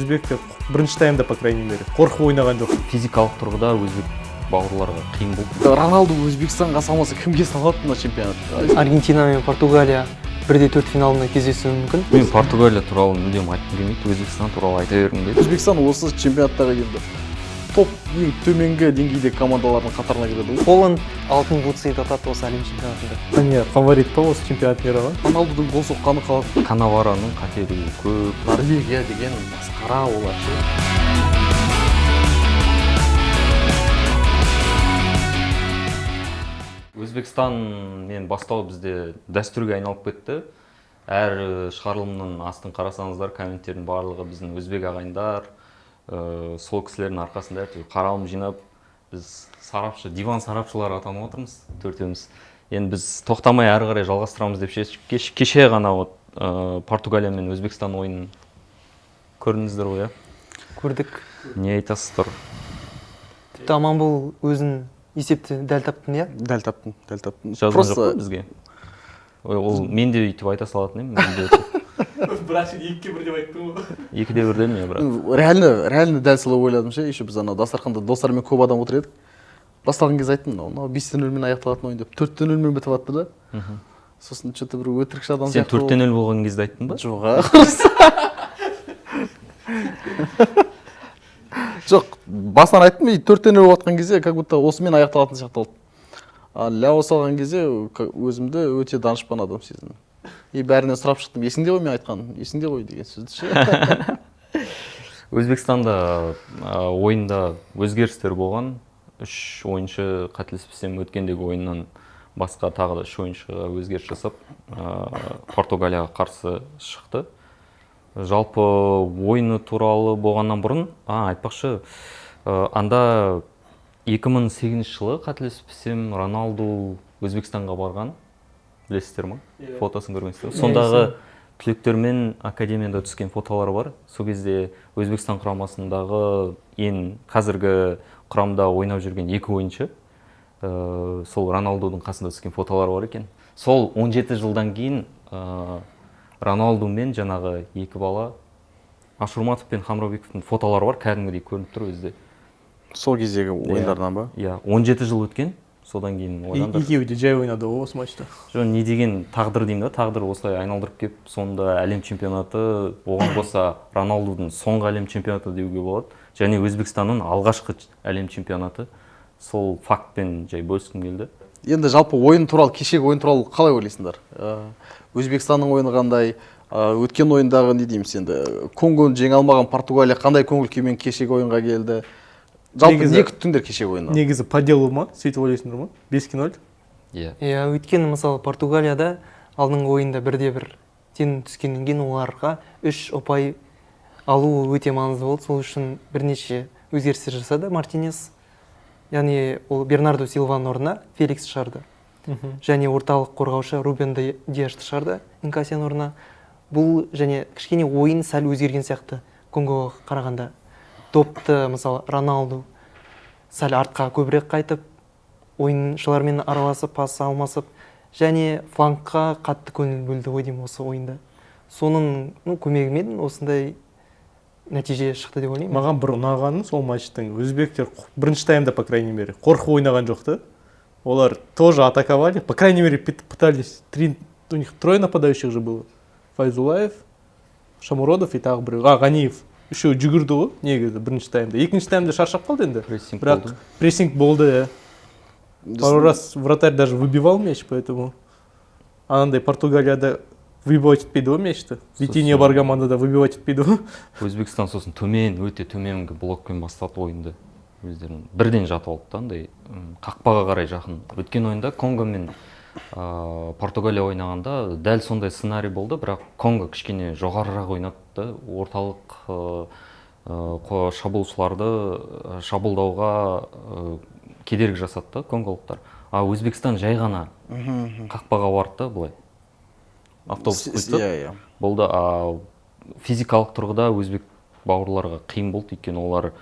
Өзбектер бірінші таймда, по крайней мере, қорқып ойнаған жоқ. Физикалық тұрғыда өзбек бауырларға қиын болды. Роналду Өзбекстанға салмаса, кімге салады мына чемпионатта? Аргентина мен Португалия 1-4 финалында кездесуі мүмкін. Мен Португалия туралы мүлдем айтқым келмейді, Өзбекстан туралы айта бергім келеді. Өзбекстан осы чемпионаттағы енді топ ең төменгі деңгейдегі командалардың қатарына кіреді ғой. Холланд алтын бутсыйды ұтады осы әлем чемпионатында. Испания фаворит па осы чемпионат мира ға? Роналдудың гол соққаны қалады. Канавароның қателігі көп. Норвегия деген масқара олар ше. Өзбекстанмен бастау бізде дәстүрге айналып кетті. Әр шығарылымның астын қарасаңыздар, комменттердің барлығы біздің өзбек ағайындар, сол кісілердің арқасында әйтеуір қаралым жинап, біз сарапшы, диван сарапшылары атанып отырмыз төртеуміз. Енді біз тоқтамай әрі қарай жалғастырамыз деп шештік. Кеше ғана вот, Португалия мен Өзбекстан ойынын көрдіңіздер ғой, иә? Көрдік. Не айтасыздар? Тіпті Аманбол өзін есепті дәл таптың, иә? Дәл таптым, дәл таптым. Жазған Просто жоқ па бізге? Ой, ол мен де өйтіп айта салатын едім, мен де өйтіп. Бірақ сен 2-1 деп айттың ғой. 2-1 дедім я, бірақ. Реально, реально дәл солай ойладым ше. Еще біз анау дастарханда достармен көп адам отыр едік. Басталған кезде айттым, мынау 5-0-мен аяқталатын ойын деп. 4-0-мен бітіп жатты да. Сосын что-то бір өтірікші адам Сен сияқты болып. 4-0 болған кезде айттың ба? Жоқ, а. Жоқ, басынан айттым, и 4-0 болып жатқан кезде, как будто осымен аяқталатын сияқты болды. А ляо салған кезде өзімді өте данышпан адам сезіндім. И бәрінен сұрап шықтым, есіңде ғой мен айтқаным, есіңде ғой деген сөзді ше. Өзбекстанда ойында өзгерістер болған. 3 ойыншы, қателеспесем, өткендегі ойыннан басқа тағы да 3 ойыншыға өзгеріс жасап, Португалияға қарсы шықты. Жалпы ойыны туралы болғаннан бұрын, айтпақшы, анда 2008 жылы, қателеспесем, Роналду Өзбекстанға барған, білесіздер ма? Фотосын көргенсіздер ме? Сондағы түлектермен академияда түскен фотолар бар. Сол кезде Өзбекстан құрамасындағы ең қазіргі құрамда ойнап жүрген 2 ойыншы, сол Роналдудың қасында түскен фотолар бар екен. Сол 17 жылдан кейін, Роналду мен жаңағы 2 бала Ашурматов пен Хамрабековтың фотолары бар, кәдімгідей көрініп тұр өзі де. Сол кездегі ойындардан ба? Иә, 17 жыл өткен, содан кейін ойлаңдар. Екеуі де жай ойнады ғой осы матчта. Жоқ, не деген тағдыр деймін да, тағдыр осылай айналдырып келіп, сонда әлем чемпионаты, оған қоса Роналдудың соңғы әлем чемпионаты деуге болады, және Өзбекстанның алғашқы әлем чемпионаты. Сол фактпен жай бөліскім келді. Енді жалпы ойын туралы, кешегі ойын туралы қалай ойлайсыңдар? Өзбекстанның ойыны қандай? Өткен ойындағы не дейміз енді? Конгоны жеңе алмаған Португалия қандай көңіл күймен кешегі ойынға келді? Жалпы не күттіңдер кешегі ойыннан? Негізі по делу ма? Сөйтіп ойлайсыңдар ма? 5-0? Иә. Иә, өйткені мысалы Португалияда алдыңғы ойында 1-1 тең түскеннен кейін оларға 3 ұпай алу өте маңызды болды. Сол үшін бірнеше өзгерістер жасады Мартинес. Яғни ол Бернардо Силваның орнына Феликс шығарды. Және орталық қорғаушы Рубен Диашты шығарды Инкасияның орнына. Бұл және кішкене ойын сәл өзгерген сияқты Конгоға қарағанда. Допты мысалы Роналду сәл артқа көбірек қайтып, ойыншылармен араласып, пас алмасып, және флангқа қатты көңіл бөлді ғой деймін осы ойында. Соның, көмегімен осындай нәтиже шықты деп ойлаймын. Маған бір ұнағаны сол матчтың, өзбектер бірінші таймда, по крайней мере, қорқып ойнаған жоқ та. Олар тоже атаковали, по крайней мере, пытались. Три, у них трое нападающих же было. Файзулаев, Шамуродов и тағы біреу. Ғаниев. Үшеуі жүгірді ғой негізі бірінші таймда. Екінші таймда шаршап қалды енді. Прессинг Бірақ болды. прессинг болды, иә. Пару раз вратарь даже выбивал мяч, поэтому анандай Португалияда выбивать етпейді ғой мячті. Витинья бар командада выбивать етпейді ғой. Өзбекстан сосын төмен, өте төменгі блокпен бастады ойынды. Өздерін бірден жатып алды да, андай, қақпаға қарай жақын. Өткен ойында Конго мен, Португалия ойнағанда дәл сондай сценарий болды, бірақ Конго кішкене жоғарырақ ойнады да, орталық, шабуылшыларды, шабуылдауға, кедергі жасады да конголықтар. А Өзбекстан жай ғана қақпаға барды да, былай автобус құйды. Болды. А физикалық тұрғыда өзбек бауырларға қиын болды, өйткені олар,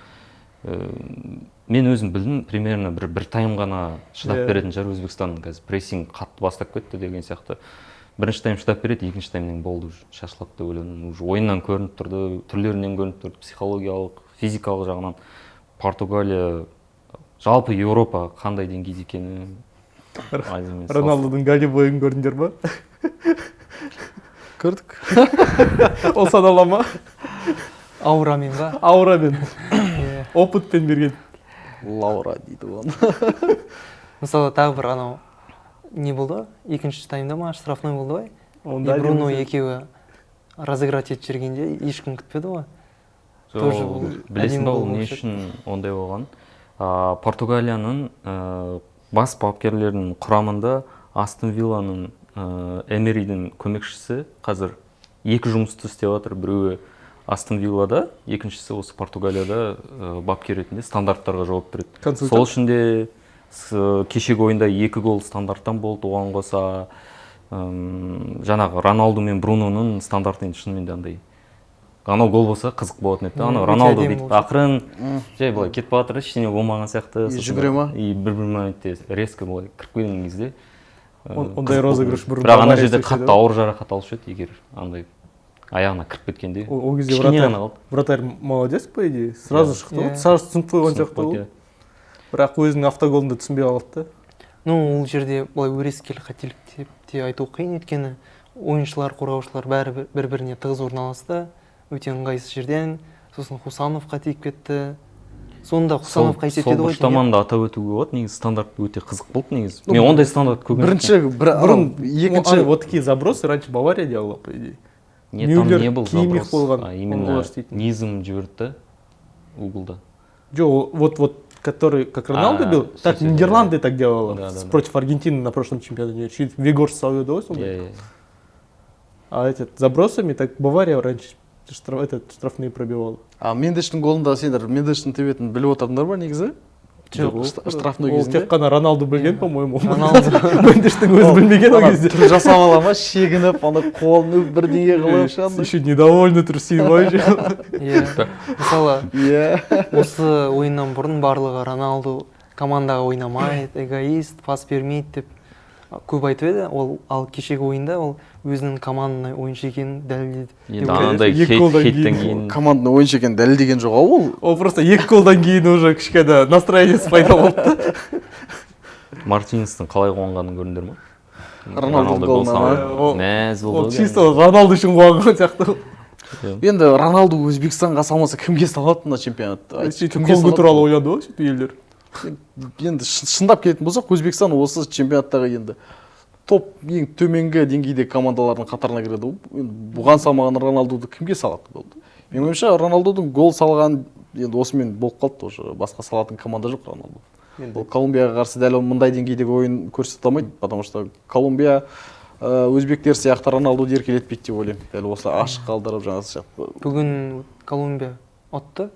мен өзім білдім, примерно бір тайм ғана шыдап беретін шығар Өзбекстанның, қазір прессинг қатты бастап кетті деген сияқты. Бірінші тайм шыдап береді, екінші таймнан болды уже шашылады деп ойладым. Уже ойыннан көрініп тұрды, түрлерінен көрініп тұрды, психологиялық, физикалық жағынан. Португалия, жалпы Еуропа қандай деңгейде екені. Роналдудың голевойын көрдіңдер ма? Көрдік. Ол санала ма? Аурамен ба? Аурамен. Опытпен берген. Лаура дейді оны. Мысалы, тағы бір анау не болды? Екінші таймда ма штрафной болды ғой? И Бруно екеуі разыграть етіп жүргенде ешкім күтпеді ғой. Тоже білесің ба, ол не үшін ондай болған? Португалияның бас бапкерлерінің құрамында Астон Вилланың Эмеридің көмекшісі қазір екі жұмысты істеп жатыр. Біреуі Астон Виллада, екіншісі осы Португалияда бапкер ретінде стандарттарға жауап береді. Сол үшін де кешегі ойында 2 гол стандарттан болды. Оған қоса жаңағы Роналду мен Бруноның стандарты енді шынымен де андай. Анау гол болса қызық болатын еді. Анау Роналду бүйтіп ақырын жай былай кетіп бара жатыр, ештеңе болмаған сияқты. Жүгіре ма? И бір моментте резко былай кіріп келген кезде ондай розыгрыш бұрын. Бірақ ана жерде қатты ауыр жарақат алушы еді, егер андай аяғына кіріп кеткенде. Ол кезде вратарь молодец, по идее, сразу шықты ғой, сразу түсініп қойған сияқты ол. Бірақ өзінің автоголын да түсінбей қалды да. Ну, ол жерде былай өрескел қателік деп те айту қиын, өйткені ойыншылар, қорғаушылар бәрі бір-біріне тығыз орналасты, өте ыңғайсыз жерден. Сосын Хусановқа тиіп кетті. Сонда Хусановқа есептеді ғой. Сол таманды атап өтуге болады. Негізі стандарт өте қызық болды негізі. Мен ондай стандарт көрген. Бірінші, бұрын екінші. Вот такие забросы раньше Бавария делала, по идее. Нет, там не был заброс, а именно низом жіберді углда. Жоқ, вот который, как Роналду бил, так Нидерланды так делала против Аргентины на прошлом чемпионате. Чуть Вигорс салведос. А этот забросами так Бавария раньше штрафные пробивала. А Мендештің голында сендер Мендештің тебетін біліп отырдыңдар ма негізі? Жоқ, штрафной кезінде. Ол тек қана Роналду білген, по-моему. Роналду. Мендештің өзі білмеген ол кезде. Түр жасап ала ма, шегініп, ана қолын бірдеңе қылып шанды. Еще недовольны трусин ғой. Иә. Мысалы, осы ойыннан бұрын барлығы Роналду командаға ойнамайды, эгоист, пас бермейді деп көп айтып еді. Ол ал кешегі ойында ол өзінің командный ойыншы екенін дәлелдеді. Енді анандай хейттен кейін командный ойыншы екенін дәлелдеген жоқ ол. Ол просто 2 голдан кейін уже кішкене настроениесі пайда болды. Мартинестің қалай қуанғанын көрдіңдер ма? Роналду голына мәз болды. Ол чисто Роналду үшін қуанған сияқты. Енді Роналду Өзбекстанға салмаса кімге салады мына чемпионатты? Конго туралы ойланды ғой сөйтіп елдер. Енді шындап келетін болсақ, Өзбекстан осы чемпионаттағы енді топ ең төменгі деңгейдегі командалардың қатарына кіреді. Енді бұған салмаған Роналдуды кімге салады болды? Менің ойымша, Роналдудың гол салған енді осымен болып қалды уже, басқа салатын команда жоқ Роналду. Ол Колумбияға қарсы дәл мұндай деңгейдегі ойын көрсете алмайды, потому что Колумбия өзбектер сияқты Роналдуды еркелетпейді деп ойлаймын. Дәл осылай ашық қалдырып жаңағы сияқты. Бүгін Колумбия ұтты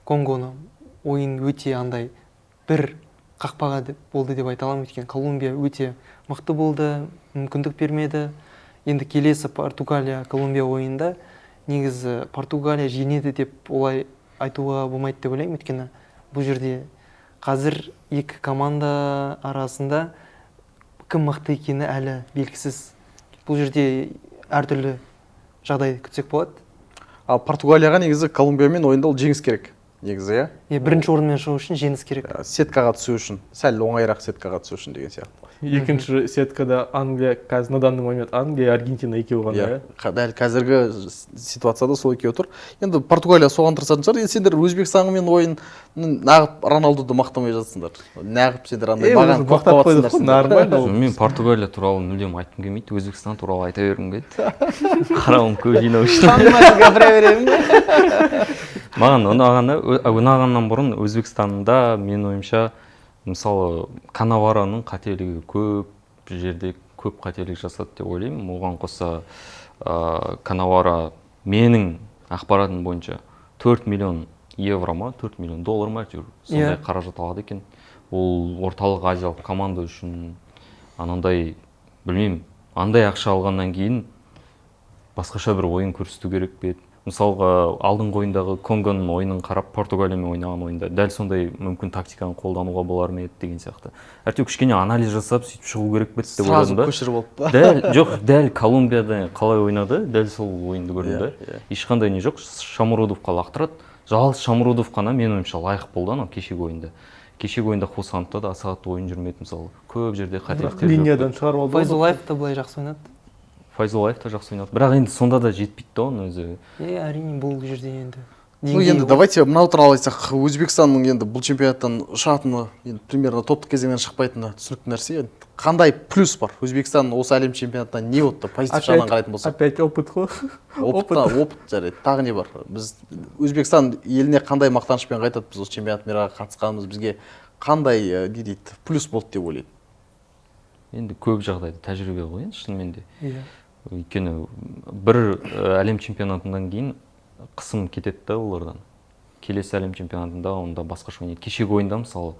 Конгоны. Ойын өте андай бір қақпаға деп болды деп айта аламын, өйткені Колумбия өте мықты болды, мүмкіндік бермеді. Енді келесі Португалия Колумбия ойында негізі Португалия жеңеді деп олай айтуға болмайды деп ойлаймын, өйткені бұл жерде қазір екі команда арасында кім мықты екені әлі белгісіз. Бұл жерде әртүрлі жағдай күтсек болады. Ал Португалияға негізі Колумбиямен ойында ол жеңіс керек. Негізі, иә? Е, бірінші орынмен шығу үшін жеңіс керек. Сеткаға түсу үшін, сәл оңайырақ сеткаға түсу үшін деген сияқты. Екінші сеткада Англия, қазір на данный момент Англия, Аргентина екеуі ғана, иә? Дәл қазіргі ситуацияда сол екеуі тұр. Енді Португалия соған тырысатын шығар. Енді сендер Өзбекстанмен ойын нағып Роналдуды мақтамай жатсыңдар. Нағып сендер андай маған мақтап қойдық қой, нормально. Мен Португалия туралы мүлдем айтқым келмейді, Өзбекстан туралы айта бергім келеді. Қарауым көп жинау үшін. Маған ұнағаннан бұрын Өзбекстанда менің ойымша, мысалы, Канавараның қателігі көп жерде көп қателік жасады деп ойлаймын. Оған қоса Канавара менің ақпаратым бойынша 4 миллион евро ма, 4 миллион доллар ма, әйтеуір сондай қаражат алады екен. Ол орталық азиялық команда үшін анандай, білмеймін, андай ақша алғаннан кейін басқаша бір ойын көрсету керек пе еді? Мысалға, алдыңғы ойындағы Конгоның ойынын қарап, Португалиямен ойнаған ойында дәл сондай мүмкін тактиканы қолдануға болар ма еді деген сияқты. Әйтеуір кішкене анализ жасап, сөйтіп шығу керек пе еді деп Сразу ойладым да. Көшіріп алып па? Дәл, жоқ, дәл Колумбияда қалай ойнады, дәл сол ойынды көрдім да. Иә, иә. Ешқандай не жоқ, Шамуродовқа лақтырады. Жалғыз Шамуродов қана менің ойымша лайық болды анау кешегі ойында. Кешегі ойында Хусановта да аса қатты ойын жүрмеді мысалы. Көп жерде қателіктер жоқ. Линиядан шығарып алды ғой. Файзуллаев та былай жақсы ойнады. Файзуллаев та жақсы ойнады. Бірақ енді сонда да жетпейді да оның өзі. Иә, әрине, бұл жерде енді Ну, деңгейі енді ғой. Давайте мынау туралы айтсақ. Өзбекстанның енді бұл чемпионаттан ұшатыны, енді примерно топтық кезеңнен шықпайтыны түсінікті нәрсе. Енді қандай плюс бар Өзбекстан осы әлем чемпионатынан, не ұтты, позитив жағынан қарайтын болсақ? Опять опыт қой. Опыт, опыт, жарайды, тағы не бар? Біз Өзбекстан еліне қандай мақтанышпен қайтады? Біз осы чемпионат мираға қатысқанымыз бізге қандай не дейді, плюс болды деп ойлайды? Енді көп жағдайда тәжірибе ғой енді шынымен де. Өйткені бір әлем чемпионатынан кейін қысым кетеді да олардан. Келесі әлем чемпионатында онда басқаша ойнайды. Кешегі ойында мысалы,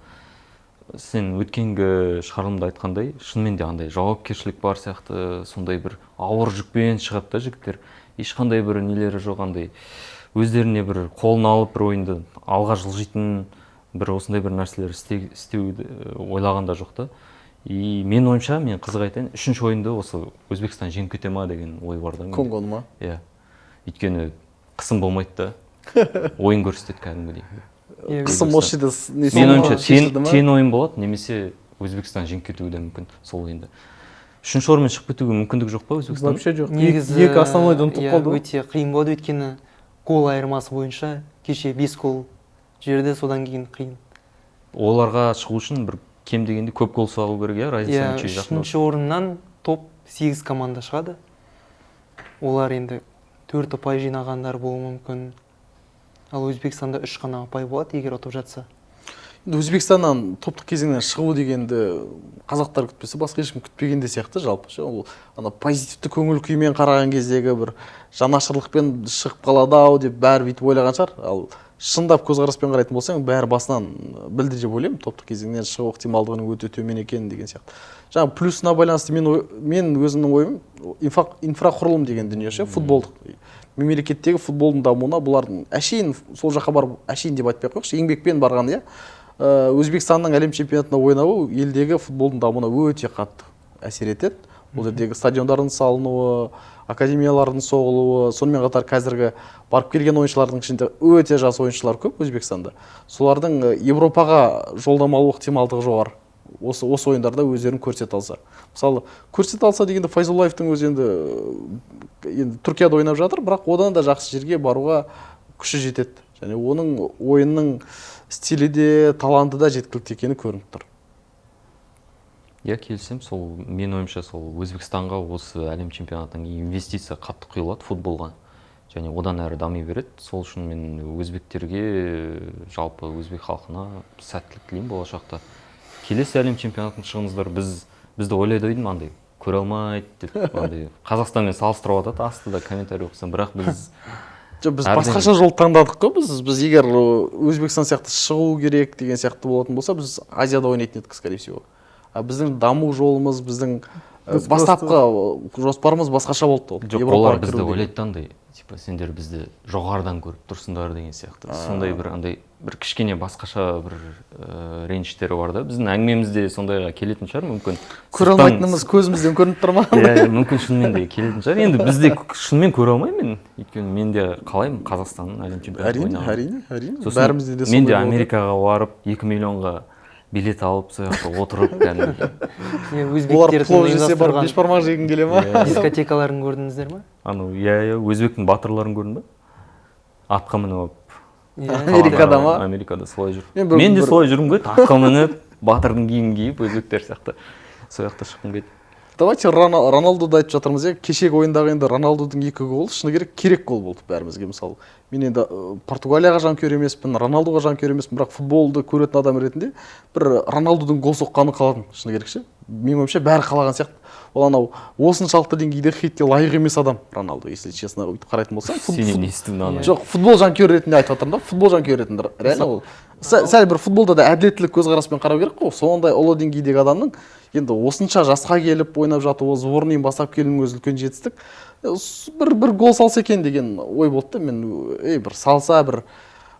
сен өткенгі шығарылымда айтқандай, шынымен де андай жауапкершілік бар сияқты, сондай бір ауыр жүкпен шығады да жігіттер. Ешқандай бір нелері жоқ, андай өздеріне бір қолына алып бір ойынды алға жылжитын бір осындай бір нәрселер істеуді ойлаған да жоқ та. И менің ойымша, мен қызық айтайын, үшінші ойынды осы Өзбекстан жеңіп кете ма деген ой бар да менде. Конгоны ма? Иә. Өйткені қысым болмайды да. Ойын көрсетеді кәдімгідей. Иә, Қысым осы жерде несі Менің ойымша, шешілді ма? Тең ойын болады, немесе Өзбекстан жеңіп кетуі де мүмкін сол ойында. Үшінші орынмен шығып кетуге мүмкіндік жоқ па Өзбекстанның? Вообще жоқ. Негізі Екі основнойдан ұтып иә, қалды ғой. Өте қиын болады, өйткені гол айырмасы бойынша кеше 5 гол жіберді, содан кейін қиын. Оларға шығу үшін бір кем дегенде көп гол салу керек, иә, разница Иә, ничьи жақын. үшінші орыннан топ 8 команда шығады. Олар енді 4 ұпай жинағандар болуы мүмкін. Ал Өзбекстанда 3 қана ұпай болады, егер ұтып жатса. Енді Өзбекстаннан топтық кезеңнен шығу дегенді қазақтар күтпесе, басқа ешкім күтпеген де сияқты жалпы ше. Ол ана позитивті көңіл күймен қараған кездегі бір жанашырлықпен шығып қалады ау деп бәрі бүйтіп ойлаған шығар. Ал шындап көзқараспен қарайтын болсаң, бәрі басынан білді деп ойлаймын, топтық кезеңнен шығу ықтималдығының өте төмен екенін деген сияқты. Жаңа плюсына байланысты мен өзімнің ойым инфрақұрылым деген дүние ше, футболдық мемлекеттегі футболдың дамуына бұлардың әшейін сол жаққа барып, әшейін деп айтпай ақ қояйықшы, еңбекпен барған, иә. Өзбекстанның әлем чемпионатында ойнауы елдегі футболдың дамуына өте қатты әсер етеді. Ол жердегі стадиондардың салынуы, академиялардың соғылуы, сонымен қатар қазіргі барып келген ойыншылардың ішінде өте жас ойыншылар көп Өзбекстанда. Солардың Европаға жолдама алу ықтималдығы жоғары. Осы ойындарда өздерін көрсете алса. Мысалы, көрсете алса дегенде Файзуллаевтың өзі енді Түркияда ойнап жатыр, бірақ одан да жақсы жерге баруға күші жетеді. Және оның ойынның стилі де, таланты да жеткілікті екені көрініп тұр. Иә, келісемін. Сол менің ойымша, сол Өзбекстанға осы әлем чемпионатынан кейін инвестиция қатты құйылады футболға және одан әрі дами береді. Сол үшін мен өзбектерге, жалпы өзбек халқына сәттілік тілеймін болашақта. Келесі әлем чемпионатын шығыңыздар, бізді ойлайды едім андай көре алмайды деп, андай Қазақстанмен салыстырып жатады астында комментарий оқысам, бірақ біз Жоқ, біз Әбден. басқаша жол таңдадық қой. Біз егер Өзбекстан сияқты шығу керек деген сияқты болатын болса, біз Азияда ойнайтын едік, скорее всего. А біздің даму жолымыз, біздің Біз бастапқы жоспарымыз басқаша болды ол. Жоқ, Европаға олар бізді кіру деген. ойлайды да андай, типа сендер бізді жоғарыдан көріп тұрсыңдар деген сияқты. Сондай бір андай бір кішкене басқаша бір реніштері бар да. Біздің әңгімеміз де сондайға келетін шығар мүмкін. Көре алмайтынымыз көзімізден көрініп тұр ма? Иә, мүмкін шынымен де келетін шығар. Енді біз де шынымен көре алмаймын мен. Өйткені мен де қалаймын Қазақстанның әлем чемпионатын Әрине, ойнағанын. әрине, әрине. Сосын Бәрімізде де мен де сондай болды. Америкаға барып 2 миллионға билет алып, сол жақта отырып кәдімгідей. Иә, Олар өзбектердің плов жесе барып ұйымдастырған бешбармақ жегің келе ма? Иә. дискотекаларын көрдіңіздер ма? Анау, иә, иә, өзбектің батырларын көрдің ба? Атқа мініп алып. Иә. Америкада ма? Америкада солай жүр. Мен Мен де солай жүргім келеді, атқа мініп, батырдың киімін киіп, өзбектер сияқты. Сол жақта шыққым келеді. Давайте Роналдуды айтып жатырмыз, иә. Кешегі ойындағы енді Роналдудың 2 голы шыны керек, керек гол болды бәрімізге. Мысалы, мен енді Португалияға жанкүйер емеспін, Роналдуға жанкүйер емеспін, бірақ футболды көретін адам ретінде бір Роналдудың гол соққанын қаладым, шыны керек ше. Менің ойымша бәрі қалаған сияқты. Ол анау осыншалықты деңгейде хейтке лайық емес адам Роналду, если честно, өйтіп қарайтын болсаң. Сенен естідім мынаны. Жоқ, футбол жанкүйері ретінде айтып жатырмын да, футбол жанкүйері ретінде. Реально ол сәл бір футболда да әділеттілік көзқараспен қарау керек қой. Сондай ұлы деңгейдегі адамның енді осынша жасқа келіп ойнап жатуы, сборныйын бастап келуінің өзі үлкен жетістік. Бір гол салса екен деген ой болды да. Мен, ей, бір салса, бір,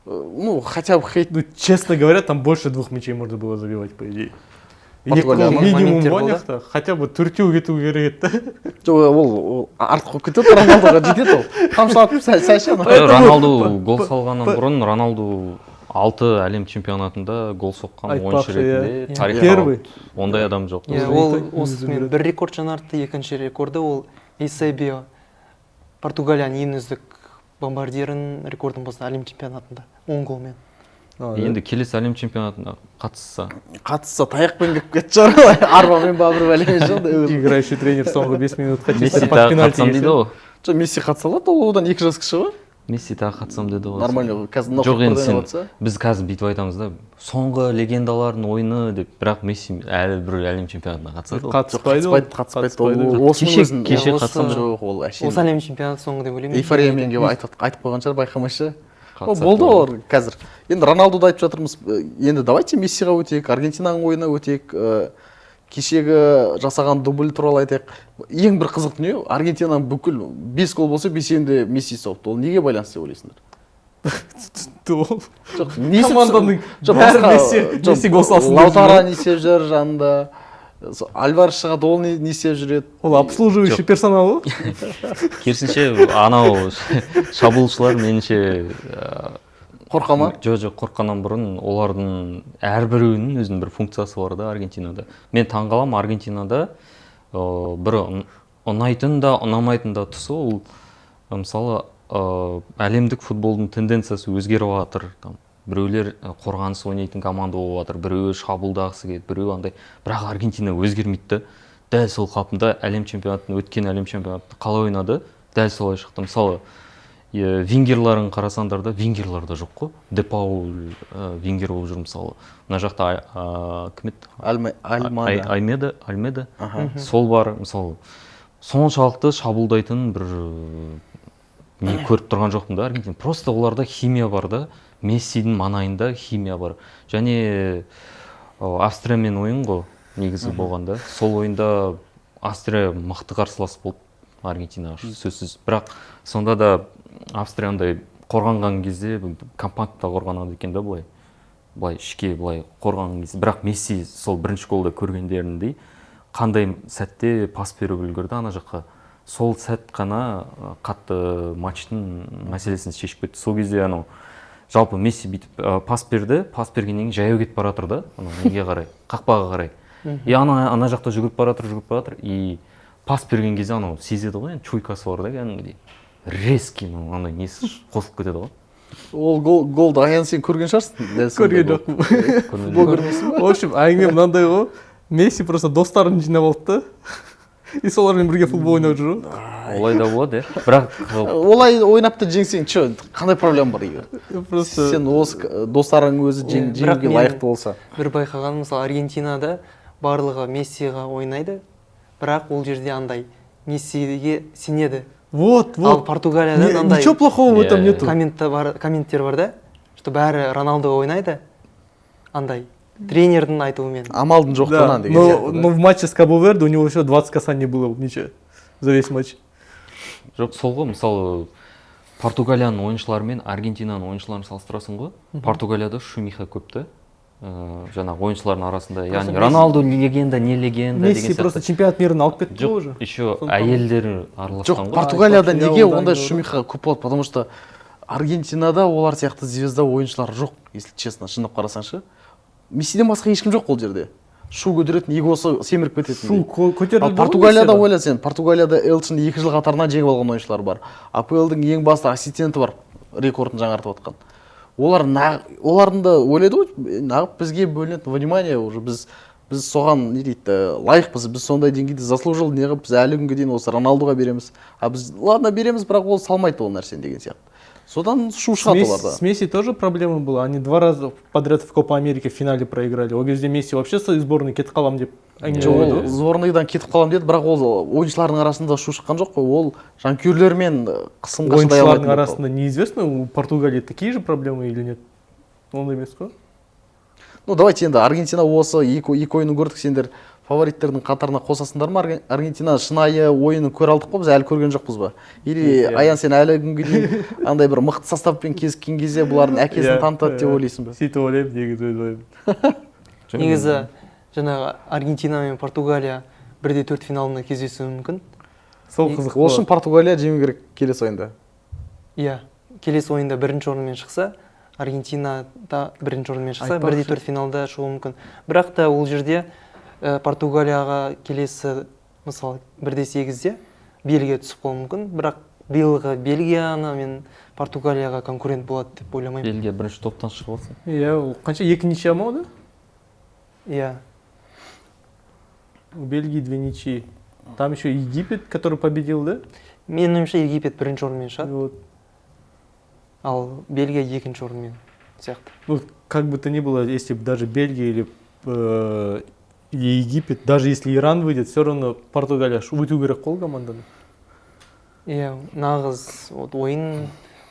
ну, хотя бы хейт. Ну, честно говоря, там больше двух мячей можно было забивать, по идее. Португалия Екі ма? гол минимум Моменттер ғой болды. Жақта. Хотя бы төртеу кету керек еді да. Жоқ, ол артық болып кетеді, Роналдуға жетеді ол. Қамшылатып сәл сәл ше ана. Поэтому Роналду гол салғаннан бұрын Роналду алты әлем чемпионатында гол соққан ойыншы Айтпақшы, иә. ретінде тарихта Первый. Ондай адам жоқ. Иә, Өзі ол өзі осымен біледі. бір рекорд жаңартты. Екінші рекорды ол Эйсебио, Португалияның ең үздік бомбардирін рекордын бұзды әлем чемпионатында 10 голмен. Енді келесі әлем чемпионатына қатысса? Қатысса, таяқпен келіп кететін шығар, арбамен ба, бір бәлемен ше. Играющий тренер соңғы 5 минутқа Месси чисто под тағы пенальти қатысам дейді келсе. ғой. Жоқ, Месси қатыса алады, ол одан 2 жас кіші ғой. Месси тағы қатысам деді ғой. Нормально ғой қазір. Жоқ, енді сен Жатса. Біз қазір бүйтіп айтамыз да, соңғы легендалардың ойыны деп, бірақ Месси әлі бір әлем чемпионатына қатысады ғой. Қатыспайды ол. Қатыспайды, қатыспайды ол осының өзін. Кеше Осы- қатысам. Жоқ, ол әшейін Осы әлем чемпионаты соңғы деп ойлаймын. Эйфориямен келіп айтып қойған шығар, байқамай ше. Ол Қатысады болды ол. олар қазір. Енді Роналдуды айтып жатырмыз. Енді давайте Мессиға өтейік, Аргентинаның ойынына өтейік. Кешегі жасаған дубль туралы айтайық. Ең бір қызық дүние, Аргентинаның бүкіл бес гол болса, бесеуін де Месси соқты. Ол неге байланысты деп ойлайсыңдар? Ол Жоқ, не істеп- команданың жоқ, бәрі басқа- Месси жоқ, Месси гол салсын деп Лаутаро жүр. Не істеп жүр жанында? Альварес шығады, ол не істеп жүреді? Ол обслуживающий Жоқ. персонал ғой. Керісінше, анау шабуылшылар меніңше Қорқа ма? Жоқ, қорыққаннан бұрын олардың әрбіреуінің өзінің бір функциясы бар да Аргентинада. Мен таңғаламын, Аргентинада бір ұнайтын да, ұнамайтын да тұсы ол, мысалы, әлемдік футболдың тенденциясы өзгеріп жатыр. Там біреулер қорғаныс ойнайтын команда болып жатыр, біреуі шабуылдағысы келеді, біреуі андай, бірақ Аргентина өзгермейді да, дәл сол қалпында. Әлем чемпионатын, өткен әлем чемпионатын қалай ойнады, дәл солай шықты. Мысалы, вингерларын қарасаңдар да, вингерлар да жоқ қой. Де Паул вингер болып жүр, мысалы. Мына жақта кім еді? Альмада. Аймеда, Альмеда, сол бар. Мысалы, соншалықты шабуылдайтын бір не көріп тұрған жоқпын да Аргентина. Просто оларда химия бар да, Мессидің маңайында химия бар. Және Австриямен ойын ғой негізі болғанда. Сол ойында Австрия мықты қарсылас болды Аргентинаға, сөзсіз. Бірақ сонда да Австрия андай қорғанған кезде компактта қорғанады екен да, былай былай ішке былай қорғанған кезде. Бірақ Месси сол бірінші голда көргендеріндей қандай сәтте пас беріп үлгерді ана жаққа, сол сәт қана қатты матчтың мәселесін шешіп кетті. Сол кезде анау жалпы Месси бүйтіп пас берді, пас бергеннен кейін жаяу кетіп бара жатыр да, анау неге қарай, қақпаға қарай, и ана жақта жүгіріп бара жатыр, жүгіріп бара жатыр, и пас берген кезде анау сезеді ғой енді, чуйкасы бар да, кәдімгідей резкий мынау андай несі қосылып кетеді ғой. Ол голды, Аян, сен көрген шығарсың дәл сондай Көрген гол. жоқпын. Футбол көрмейсің ба? В общем, әңгіме мынандай ғой: Месси просто достарын жинап алды да, и солармен бірге футбол ойнап жүр ғой. Олай да болады, иә, бірақ Олай ойнап та жеңсең че, қандай проблема бар егер Просто сен осы достарың өзі Бірақ жеңуге мен- лайықты болса? Бір байқағаным, мысалы, Аргентинада барлығы Мессиға ойнайды, бірақ ол жерде андай Мессиге сенеді. Вот, Ал вот. Португалияда мынандай Ничего плохого в этом нету. Комментта бар, комменттер бар да, что бәрі Роналдоға ойнайды, андай тренердің айтуымен. Амалдың Да, жоқтығынан деген но, сияқты да. но в матче с Кабо Верде у него еще 20 касаний было в мяче за весь матч. Жоқ, сол ғой, мысалы, Португалияның ойыншылары мен Аргентинаның ойыншыларын салыстырасың ғой. Португалияда шумиха көп та, жаңағы ойыншылардың арасында, яғни Месси- Роналду легенда, не легенда Месси деген просто сияқты. чемпионат мирін алып кетті ғой Жоқ, уже. еще Сондықтан- әйелдер араласқан Жоқ, ғой. Португалияда Айтпақшы, неге иә, ол да ондай әңгіме. шумиха көп болады? Потому что Аргентинада олар сияқты звезда ойыншылар жоқ, если честно, шындап қарасаңшы. Мессиден басқа ешкім жоқ ол жерде шу көтеретін, эгосы семіріп кететін. Шу көтерілді Ал ғой Португалияда Мессидан. ойла сен, Португалияда ЛЧ-ны 2 жыл қатарынан жеңіп алған ойыншылар бар, АПЛ-дың ең басты ассистенті бар, рекордын жаңартып жатқан. Олар олардың да ойлайды ғой: «Неғып бізге бөлінетін внимание, уже біз соған не дейді, лайықпыз, біз сондай деңгейде заслужил, неғып біз әлі күнге дейін осы Роналдуға береміз, а біз, ладно, береміз, бірақ ол салмайды ол нәрсені» деген сияқты. Содан шу С шығады Месси, оларда. с Месси тоже проблема была. Они два раза подряд в Копа Америке в финале проиграли. Ол кезде Месси вообще со сборной кетіп қалам деп әңгіме Жоқ, болды ол ғой. сборныйдан кетіп қаламын деді, бірақ ол ойыншылардың арасында шу шыққан жоқ қой, ол жанкүйерлермен қысымға шыдай Ойыншылардың алмайтын болып қалды. арасында неизвестно, у Португалии такие же проблемы или нет. Ондай емес қой. Ну, давайте енді Аргентина, осы екі ойынын көрдік, сендер Фавориттердің қатарына қосасыңдар ма? Аргентина шынайы ойынын көре алдық қой, біз әлі көрген жоқпыз ба? Или Иә. Аян, сен әлі күнге дейін андай бір мықты составпен кезіккен кезде бұлардың әкесін Иә, танытады деп иә. ойлайсың ба? Сөйтіп ойлаймын, негізі өз ойым. Негізі жаңағы Аргентина мен Португалия 1-4 финалында кездесуі мүмкін. Сол қызық Ол үшін болады. Португалия жеңу керек келесі ойында. Иә, келесі ойында бірінші орынмен шықса, Аргентина да бірінші орынмен шықса, Айтпақшы. 1-4 финалда шығуы мүмкін. Бірақ та ол жерде Португалияға келесі, мысалы, 1-8-де Бельгия түсіп қалуы мүмкін. Бірақ биылғы Бельгияны мен Португалияға конкурент болады деп ойламаймын. Бельгия бірінші топтан шығып алса. Иә, ол қанша, екі ничья ма онда? Иә. У Бельгии две ничьи. Там еще Египет, который победил, да? Менің ойымша, Египет бірінші орынмен шығады, Вот. ал Бельгия екінші орынмен сияқты. Ну, как бы то ни было, если бы даже Бельгия или Египет, даже если Иран выйдет, все равно Португалия өту керек қой команданы. Иә, нағыз вот ойын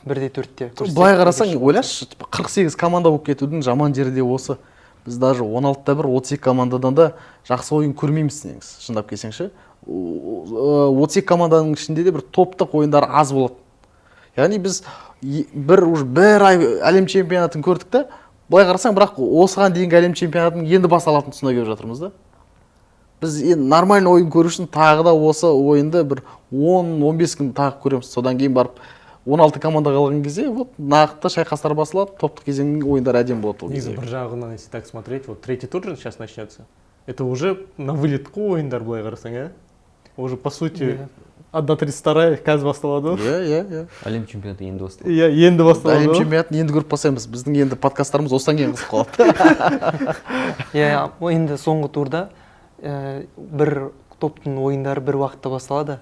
1-4-те. Былай қарасаң, ойлашы, типа, 48 команда болып кетудің жаман жері де осы. Біз даже 16-та бір 32 командадан да жақсы ойын көрмейміз негізі, шындап келсең ше. 32 команданың ішінде де бір топтық ойындар аз болады. Яғни біз бір уже бір ай әлем чемпионатын көрдік та, былай қарасаң, бірақ осыған дейінгі әлем чемпионатының енді басталатын тұсына келіп жатырмыз да. Біз енді нормальный ойын көру үшін тағы да осы ойынды бір 10-15 күн тағы көреміз. Содан кейін барып 16 команда қалған кезде вот нақты шайқастар басылады, топтық кезеңнің ойындары әдемі болады ол Негізі кезде. бір жағынан, если так смотреть, вот третий тур же сейчас начнется. Это уже на вылетку ойындар былай қарасаң, иә? Уже по сути Иә. 1-32 қазір басталады ғой. Иә. Әлем чемпионаты енді басталды. Иә, енді басталады Әлем ғой. чемпионатын енді көріп бастаймыз. Біздің енді подкасттарымыз осыдан кейін қызық қалады. Иә, енді соңғы турда бір топтың ойындары бір уақытта басталады.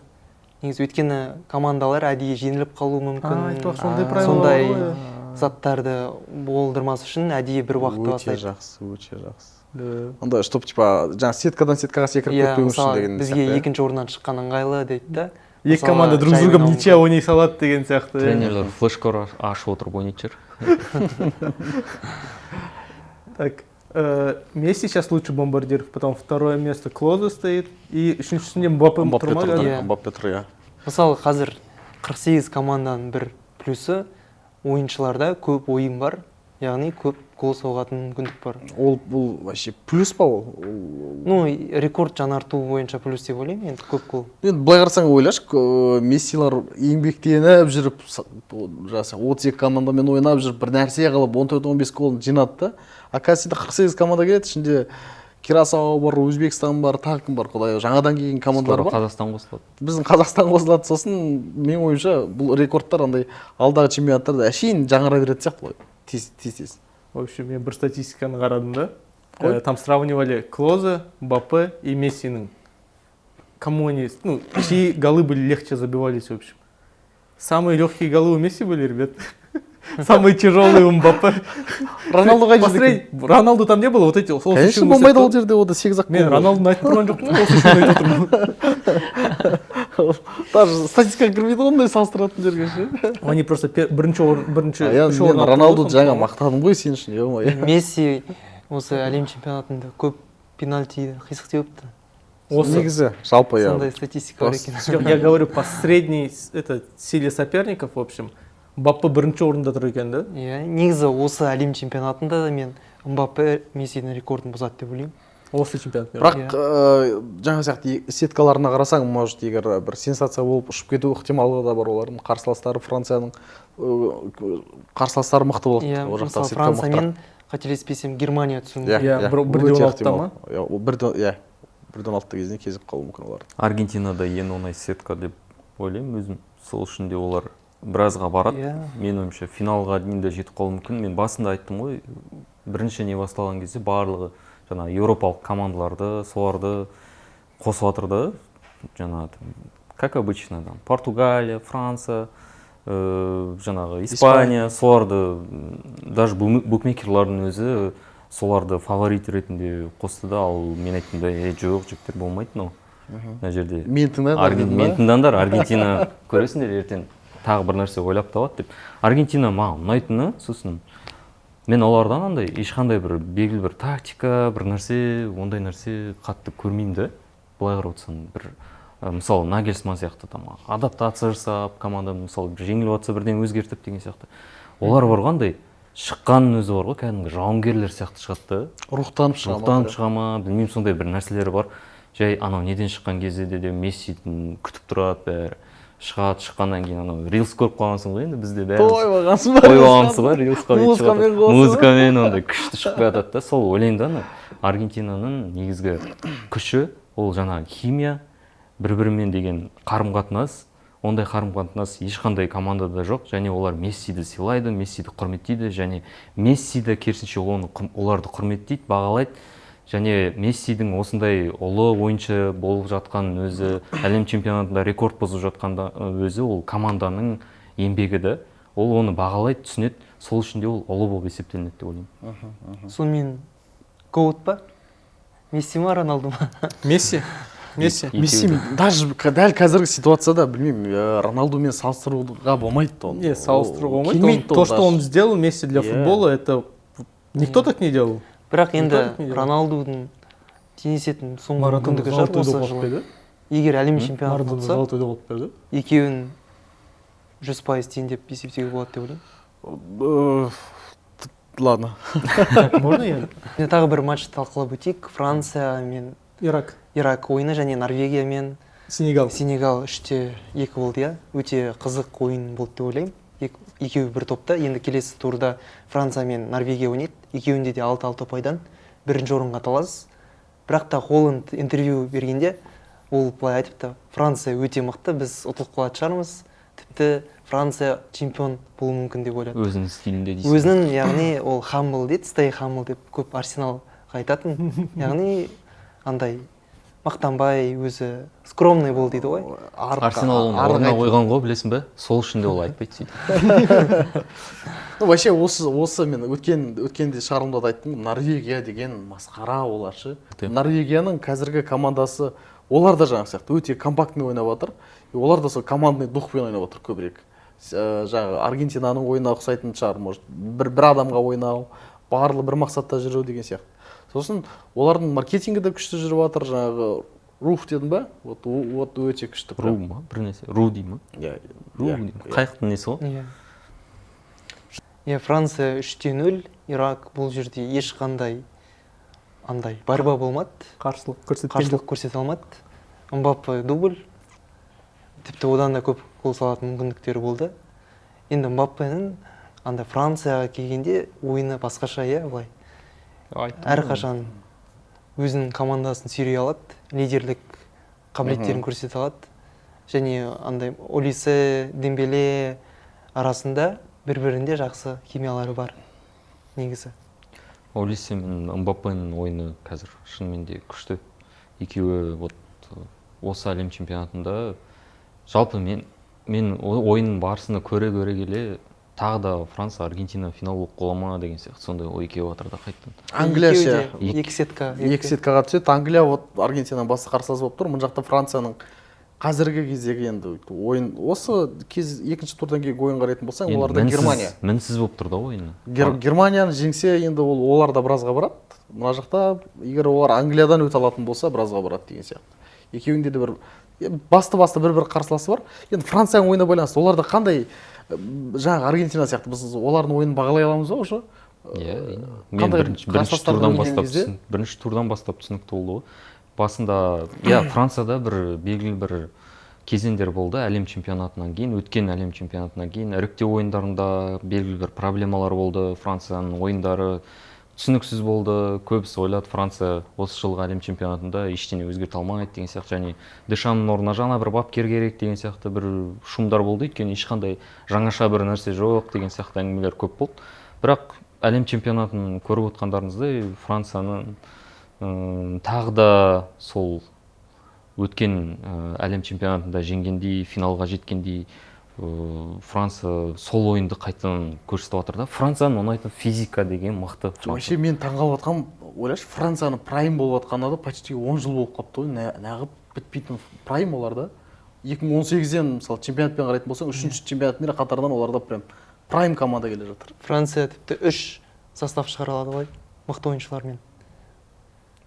Негізі өйткені командалар әдейі жеңіліп қалуы мүмкін. А, айтпақшы, сондай правила Сондай бар ғой, иә. заттарды болдырмас үшін әдейі бір уақытта Өте бастайды. жақсы, өте жақсы. Да. Андай, чтоб типа жаңа сеткадан сеткаға секіріп Иә, кетпеу үшін мысалы, деген бізге сияқты, иә? екінші орыннан шыққан ыңғайлы дейді да. Екі Мысалы, команда друг с жай другом ойнауы ничья мүмкін. ойнай салады деген сияқты. Иә. Тренерлер флешкор ашып отырып ойнайтын шығар. Так, Месси сейчас лучший бомбардир, потом второе место Клозе стоит, и үшіншісінде Мбаппе Мбаппе тұр ма тұр, қазір? Иә. Мбаппе тұр, иә. Мысалы, қазір 48 команданың бір плюсы ойыншыларда көп ойын бар, яғни көп гол соғатын мүмкіндік бар. Ол бұл вообще плюс па ол? Ол- Ну, рекорд жаңарту бойынша плюс деп ойлаймын, енді көп гол. Енді былай қарасаң, ойлашы, Мессилар еңбектеніп жүріп, жасы 32 командамен ойнап жүріп, бір нәрсе қылып 14-15 голын жинады да. А қазір сенде 48 команда келеді, ішінде Кирасао бар, Өзбекстан бар, тағы кім бар, құдай, жаңадан келген командалар Скоро бар. Қазақстан қосылады. Біздің Қазақстан қосылады, сосын менің ойымша бұл рекордтар андай алдағы чемпионаттарда әшейін жаңара беретін сияқты ғой. Тез, тез, тез. В общем, мен бір статистиканы қарадым да. Қой. Там сравнивали Клозе, Мбаппе и Мессиның. Кому они, ну, чьи голы были легче забивались, в общем. Самые легкие голы у Месси были, ребят. Самые тяжелые у Мбаппе. Роналду қай жерде? Посмотри, Роналду там не было, вот эти. Сол Конечно, үшін болмайды өседі ол жерде, онда 8-ақ Мен гол. Роналдуны айтып тұрған жоқпын, осы үшін айтып отырмын. Даже статистикаға кірмейді ғой ондай салыстыратын жерге ше. Они просто бірінші орын, бірінші А я үш мен орын алып Роналду тұрды ғой, жаңа сондықтан. мақтадым ғой сен үшін, ё-моё. Месси осы әлем чемпионатында көп пенальти қисық теуіпті. Осы. Негізі жалпы иә. Сондай статистика бар екен. Жоқ, я говорю по средней это, силе соперников, в общем, Мбаппе бірінші орында тұр екен да. Иә, негізі осы әлем чемпионатында да мен Мбаппе Мессидің рекордын бұзады деп ойлаймын. Осы чемпионат. Бірақ жаңа сияқты сеткаларына қарасаң, может, егер бір сенсация болып ұшып кету ықтималдығы да бар олардың. Қарсыластары Францияның қарсыластары мықты болады. Иә, Ол жақта мысалы сетка Франция мықтырақ. мен қателеспесем Германия түсуі Иә, мүмкін. Иә, иә, бір де өте он алтыда ықтимал. ма? Иә, ол иә, 1-16 кезінде кезіп қалуы мүмкін олар. Аргентинада ең оңай сетка деп ойлаймын өзім. Сол үшін де олар біразға барады. Иә. Менің ойымша, финалға дейін де жетіп қалуы мүмкін. Мен басында айттым ғой, бірінші не басталған кезде барлығы жаңа еуропалық командаларды, соларды қосып жатыр да. Жаңа, там, как обычно, там, Португалия, Франция, жаңағы Испания, соларды даже букмекерлардың өзі соларды фаворит ретінде қосты да, ал мен айттым да, жоқ, жігіттер, болмайды мынау. Мына жерде Мен тыңдаңдар дедің ба? Мен тыңдаңдар, Аргентина көресіңдер, ертең тағы бір нәрсе ойлап табады деп. Аргентина маған ұнайтыны, сосын Мен олардан андай ешқандай бір белгілі бір тактика, бір нәрсе, ондай нәрсе қатты көрмеймін да. Былай қарап отырсаң, бір мысалы Нагельсман сияқты там адаптация жасап, команданы мысалы бір жеңіліп жатса бірден өзгертіп деген сияқты. Олар бар ғой андай шыққанның өзі бар ғой, кәдімгі жауынгерлер сияқты шығады да. Рухтанып шыға ма? Рухтанып шыға ма, білмеймін, сондай бір нәрселері бар. Жай анау неден шыққан кезде де Мессидің күтіп тұрады бәрі. Шығады, шыққаннан кейін анау рилс көріп қалғансың ғой енді бізде бәріміз. Тойып алғансың ба? Тойып алғансың ғой, рилсқа бүйтіп Музыкамен шығады. қосып. Музыкамен ондай күшті шығып жатады да. Сол ойлаймын да, ана Аргентинаның негізгі күші ол жаңағы химия, бір-бірімен деген қарым-қатынас. Ондай қарым-қатынас ешқандай командада жоқ, және олар Мессиді сыйлайды, Мессиді құрметтейді, және Месси де керісінше оны оларды құрметтейді, бағалайды. Және Мессидің осындай ұлы ойыншы болып жатқан өзі, әлем чемпионатында рекорд бұзып жатқанда өзі ол команданың еңбегі да. Ол оны бағалайды, түсінеді, сол үшін де ол ұлы болып есептелінеді деп ойлаймын. Сонымен GOAT па? Месси ма, Роналду ма? Месси. Месси. Екеуі Месси де. даже дәл қазіргі ситуацияда білмеймін, Роналдумен салыстыруға болмайды оны. Не, салыстыруға болмайды. Келмейді То, ол что даже. он сделал, Месси для Иә. футбола, это никто так не делал. Бірақ енді так не делал. Роналдудың теңесетін соңғы Марадона мүмкіндігі шығар золотой осы доп алып жылы. берді. Егер әлем чемпионатын Марадона ұтса, золотой доп алып берді. екеуін 100% тең деп есептеуге болады деп ойлаймын. Ладно. Так, можно я? Енді тағы бір матч талқылап өтейік. Франция мен Ирак. Ирак ойыны және Норвегия мен Сенегал. Сенегал 3-2 болды, иә. Өте қызық ойын болды деп ойлаймын. Екеуі бір топта. Енді келесі турда Франция мен Норвегия ойнайды. Екеуінде де 6-6 ұпайдан бірінші орынға талас. Бірақ та Холланд интервью бергенде ол былай айтыпты: Франция өте мықты, біз ұтылып қалатын шығармыз. Тіпті Франция чемпион болуы мүмкін деп ойлады. Өзінің стилінде дейсің. Өзінің, яғни ол humble дейді, stay humble деп көп Арсеналға айтатын. Яғни андай мақтанбай, өзі скромный бол дейді ғой. Арсенал оны орнына қойған ғой, білесің бе? Сол үшін де ол айтпайды сөйтіп. Ну, вообще осы мен өткенде шығарылымда да айттым, Норвегия деген масқара олар ше. Норвегияның қазіргі командасы, олар да жаңағы сияқты өте компактный ойнап жатыр. И олар да сол командный духпен ойнап жатыр көбірек. Жаңағы Аргентинаның ойынына ұқсайтын шығар, может, бір адамға ойнау, барлығы бір мақсатта жүру деген сияқты. Сосын олардың маркетингі де күшті жүріп жатыр, жаңағы Руф дедің ба? Вот, вот өте күшті. Ру ма? Бір нәрсе. Ру дей ма? Иә, Ру иә, дей ма? иә. Қайықтың несі ғой? Иә. Иә, Франция 3-0, Ирак бұл жерде ешқандай андай борьба болмады. Қарсылық көрсеткен жоқ. Қарсылық көрсете алмады. Мбаппе дубль. Тіпті одан да көп гол салатын мүмкіндіктері болды. Енді Мбаппенің андай Францияға келгенде ойыны басқаша, иә, былай. Айттым. Әрқашан өзінің командасын сүйрей алады, лидерлік қабілеттерін көрсете алады. Және андай Олисе, Дембеле арасында бір-бірінде жақсы химиялары бар негізі. Олисе мен Мбаппенің ойыны қазір шынымен де күшті. Екеуі вот осы әлем чемпионатында жалпы мен ойынның барысында көре-көре келе тағы да Франция, Аргентина финал болып қала ма деген сияқты сондай ой келіп жатыр да қайтадан. Англия Екеуі ше? де екі сетка, Екі сеткаға түседі. Англия вот Аргентинаның басты қарсыласы болып тұр. Мына жақта Францияның қазіргі кездегі енді ойын осы кез екінші турдан кейінгі ойын қарайтын болсаң, Енді оларда Германия. мінсіз болып тұр да ойыны. Германияны жеңсе енді олар да біразға барады. Мына жақта егер олар Англиядан өте алатын болса, біразға барады деген сияқты. Екеуінде де бір басты-басты бір-бір қарсыласы бар. Енді Францияның ойынына байланысты оларда қандай, жаңағы Аргентина сияқты біз олардың ойынын бағалай аламыз ба уже? Иә, әрине. Мен Қандай бірінші қарсыластарды турдан ойнаған бастап кезде? бірінші турдан бастап түсінікті болды ғой. Басында, иә, Францияда бір белгілі бір кезеңдер болды әлем чемпионатынан кейін, өткен әлем чемпионатынан кейін іріктеу ойындарында белгілі бір проблемалар болды. Францияның ойындары түсініксіз болды. Көбісі ойлады, Франция осы жылғы әлем чемпионатында ештеңе өзгерте алмайды деген сияқты, және Дешамның орнына жаңа бір бапкер керек деген сияқты бір шумдар болды, өйткені ешқандай жаңаша бір нәрсе жоқ деген сияқты әңгімелер көп болды. Бірақ әлем чемпионатын көріп отқандарыңыздай, Францияның тағы да сол өткен әлем чемпионатында жеңгендей, финалға жеткендей, Франция сол ойынды қайтадан көрсетіп жатыр да. Францияның ұнайтын физика деген мықты Франция. Вообще мен таңғалып жатқаным, ойлашы, Францияның прайм болып жатқанына да почти 10 жыл болып қалыпты ғой, неғып бітпейтін прайм оларда. Екі мың он сегізден, мысалы, чемпионатпен қарайтын болсаң, үшінші чемпионат мира қатарынан оларда прям прайм команда келе жатыр. Франция тіпті 3 состав шығара алады ғой мықты ойыншылармен.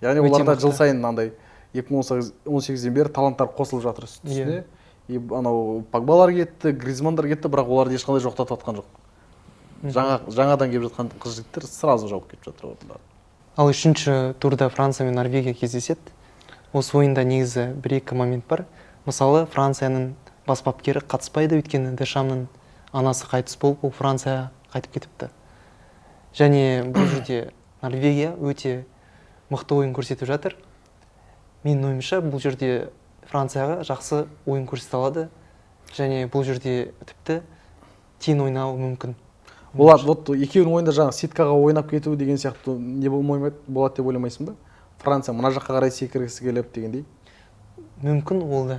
Яғни Өте оларда жыл мықты. Сайын мынандай 2018-ден бері таланттар қосылып жатыр үстіне. И анау Погбалар кетті, Гризмандар кетті, бірақ оларды ешқандай жоқтатып жатқан жоқ. Жаңадан келіп жатқан қыз жігіттер сразу жауып кетіп жатыр орындарын. Ал үшінші турда Франция мен Норвегия кездеседі. Осы ойында негізі бір екі момент бар. Мысалы, Францияның бас бапкері қатыспайды, өйткені Дешамның анасы қайтыс болып, ол Францияға қайтып кетіпті. Және бұл жерде Норвегия өте мықты ойын көрсетіп жатыр. Менің ойымша, бұл жерде Францияға жақсы ойын көрсете алады және бұл жерде тіпті тең ойнауы мүмкін. Олар вот екеуінің ойында жаңағы сеткаға ойнап кету деген сияқты не болмай болады деп ойламайсың ба? Франция мына жаққа қарай секіргісі келіп дегендей. Мүмкін ол да.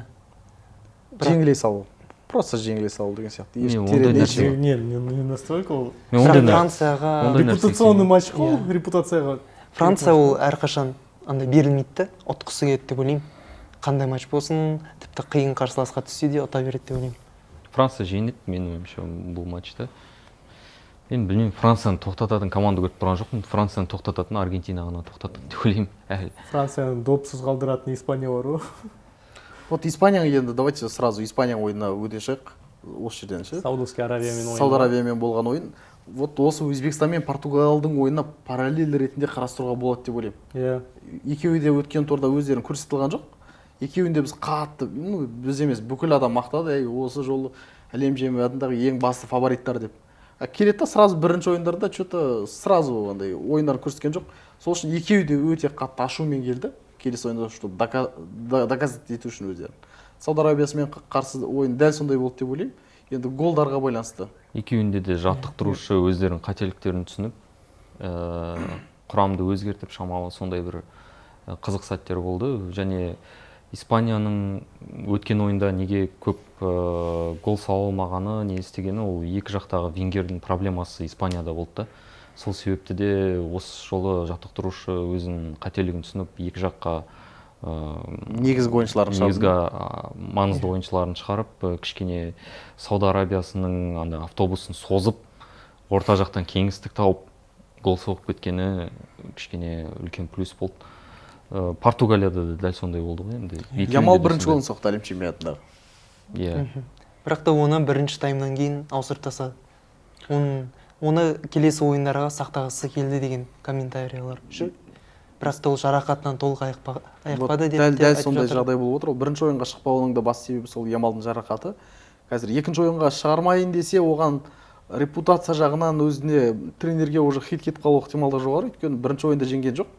Жеңіле салу. Просто жеңіле салу деген сияқты. Не, Еш ондай терең нәрсе- Не, не настолько ол. Мен ондай Бірақ нәрсе- Францияға ондай нәрсеге Репутационный сенемін. матч қой, Иә. репутацияға. Франция ол әрқашан андай берілмейді да, ұтқысы келеді деп ойлаймын. Қандай матч болсын, тіпті қиын қарсыласқа түссе де, ұта береді деп ойлаймын. Франция жеңеді, менің ойымша, бұл матчта. Мен білмеймін, Францияны тоқтататын команда көріп тұрған жоқпын. Францияны тоқтататын Аргентина ғана тоқтатады деп ойлаймын әлі. Францияны допсыз қалдыратын Испания бар ғой. Вот Испания енді, давайте сразу Испания ойынына өте шығайық осы жерден ше. Саудовский Аравиямен ойын. Сауд Аравиямен болған ойын. Вот осы Өзбекстан мен Португалдың ойынына параллель ретінде қарастыруға болады деп ойлаймын. Иә. Екеуі де өткен турда өздерін көрсете алған жоқ. Екеуін де біз қатты, ну, біз емес, бүкіл адам мақтады, ей, осы жолы әлем чемпионатындағы ең басты фавориттар деп. А келеді да, сразу бірінші ойындарда че-то сразу андай ойындар көрсеткен жоқ. Сол үшін екеуі де өте қатты ашумен келді келесі ойында, чтобы доказать ету үшін өздерін. Сауд Арабиясымен қарсы ойын дәл сондай болды деп ойлаймын, енді голдарға байланысты. Екеуінде де жаттықтырушы өздерінің қателіктерін түсініп, құрамды өзгертіп, шамалы сондай бір қызық сәттер болды. Және Испанияның өткен ойында неге көп гол сала алмағаны, не істегені, ол екі жақтағы вингердің проблемасы Испанияда болды да. Сол себепті де осы жолы жаттықтырушы өзінің қателігін түсініп, екі жаққа негізгі ойыншыларын шығарды. Негізгі маңызды ойыншыларын шығарып, кішкене Сауд Арабиясының андай автобусын созып, орта жақтан кеңістік тауып, гол соғып кеткені кішкене үлкен плюс болды. Португалияда да дәл сондай болды ғой енді. Екеуінде Ямал де бірінші сондай. Голын соқты әлем чемпионатындағы. Иә. Бірақ та оны бірінші таймнан кейін ауыстырып тастады. Оны келесі ойындарға сақтағысы келді деген комментариялар жүр. Бірақ та ол жарақатынан толық айықпады деп дәл те дәл айтып сондай жатыр. Жағдай болып отыр. Ол бірінші ойынға шықпауының да басты себебі сол Ямалдың жарақаты. Қазір екінші ойынға шығармайын десе, оған репутация жағынан өзіне, тренерге уже хит кетіп қалу ықтималдығы жоғары, өйткені бірінші ойында жеңген жоқ,